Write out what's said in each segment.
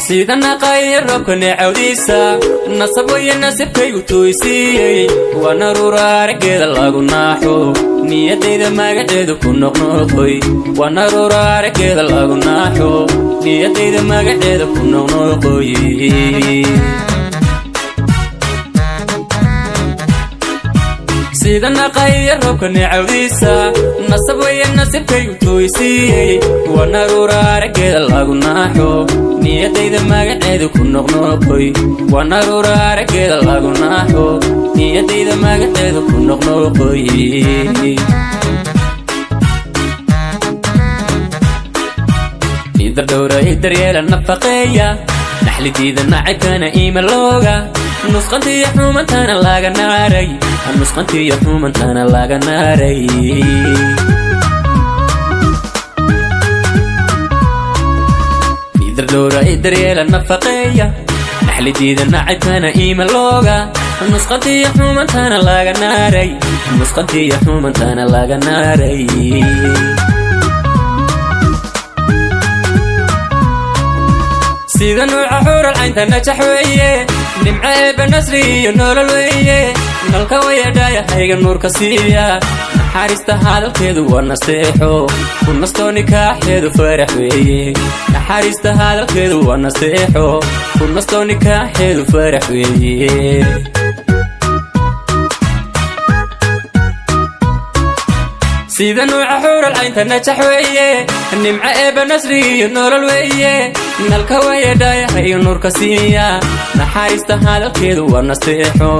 Sida naqaya roobka neecawdiisa, nasab waya nasibkaygu tuuysiiyey. Waa naruura araggeeda lagu naaxo, niyadayda magaceedu ku noqnoqoy. Waa naruura araggeeda lagu naaxo, niyadayda magaceeda ku noqnoqoy. Sida naqaya roobka neecawdiisa, nasab waya nasibkaygu tuuysiiyey. Waa naruura araggeeda lagu naaxo, niyadayda magaceedu ku noqnoqoy. Waa naruura araggeeda lagu naaxo, niyadayda magaceedu ku noqnoqoy. Nidar dhowra i daryeela nafaqeeya, naxlidiida nacabkana iima looga, nusqantiyo xumantana laga naaray, nusqantiyo xumantana laga naaray. Nidar dhowra i daryeela nafaqeeya, naxlidiida nacabkana iima looga, nusqantiyo xumantana laga naaray, nusqantiyo xumantana laga naaray. Sida nuuca xuural caynta najax weeye, nimco eebba nasri iyo nolol weeye. Nalka wayadhaaya hayga nuurka siiya, naxariista hadalkeedu waa nasteexo, ku nastoo nikaaxeedu farax weeye. Naxariista hadalkeedu waa nasteexo, ku nastoo nikaaxeedu farax weeye. Sida nuuca xuural caynta najax weeye, nimco eebba nasri iyo nolol weeye. Nalka wayadhaayaha iyo nuurka siiya, naxariista hadalkeedu waa nasteexo,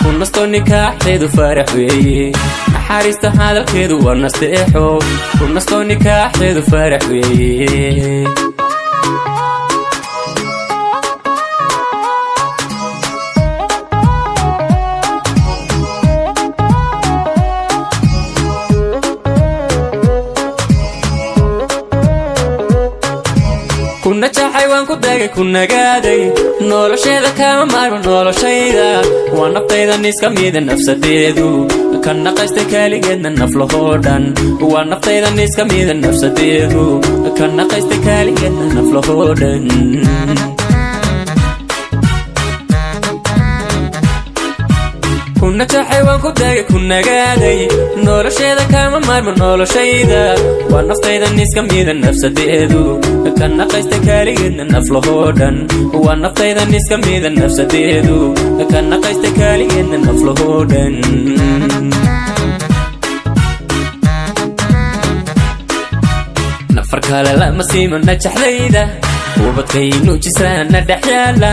ku nastoo nikaaxeedu farax weeye. Naxariista hadalkeedu waa nasteexo, ku nastoo nikaaxeedu farax weeye. Ku najaxay waan ku dagay ku nagaaday, nolosheeda kama maarmo noloshayda. Waa naftayda niska mida nafsadeedu, ka naqaystay kaaligeedna naflahoo dhan. Waa naftayda niska mida nafsadeedu, ka naqaystay kaaligeedna naflahoo dhan. Ku najaxay waan ku dagay ku nagaaday, nolosheeda kama maarmo noloshayda. Waa naftayda niska mida nafsadeedu, ka naqaystay kaaligeedna naflahoo dhan. Waa naftayda niska mida nafsadeedu, ka naqaystay kaaligeedna naflahoo dhan. Nafar kale lama siimo najaxdayda, ubadkay nuujisaana dhex yaala.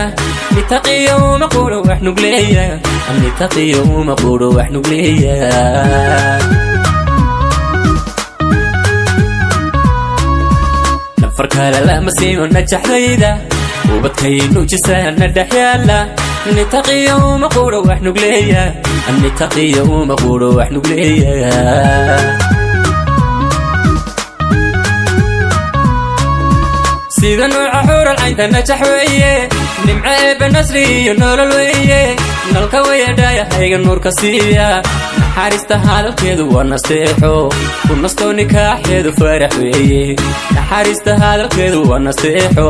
Nitaqiyo uma quro wax nugleeya, nitaqiyo uma quro wax nugleeya. Nafar kale lama siimo najaxdayda, ubadkay nuujisaana dhex yaala. Nitaqiyo uma quro wax nugleeya, nitaqiyo uma quro wax nugleeya. Sida nuuca xuural caynta najax weeye, nimco eebba nasri iyo nolol weeye. Nalka wayadhaaya hayga nuurka siiya, naxariista hadalkeedu waa nasteexo, ku nastoo nikaaxeedu farax weeye. Naxariista hadalkeedu waa nasteexo,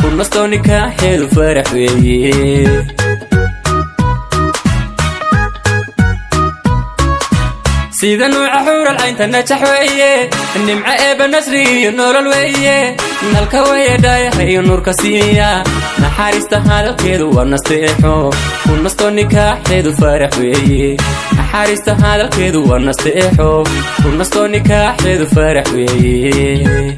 ku nastoo nikaaxeedu farax weeye. Sida nuuca xuural caynta najax weeye, nimco eebba nasri iyo nolol weeye. Nalka wayadhaayaha iyo nuurka siiya, naxariista hadalkeedu waa nasteexo, ku nastoo nikaaxeedu farax weeye. Naxariista hadalkeedu waa nasteexo, ku nastoo nikaaxeedu farax weeye.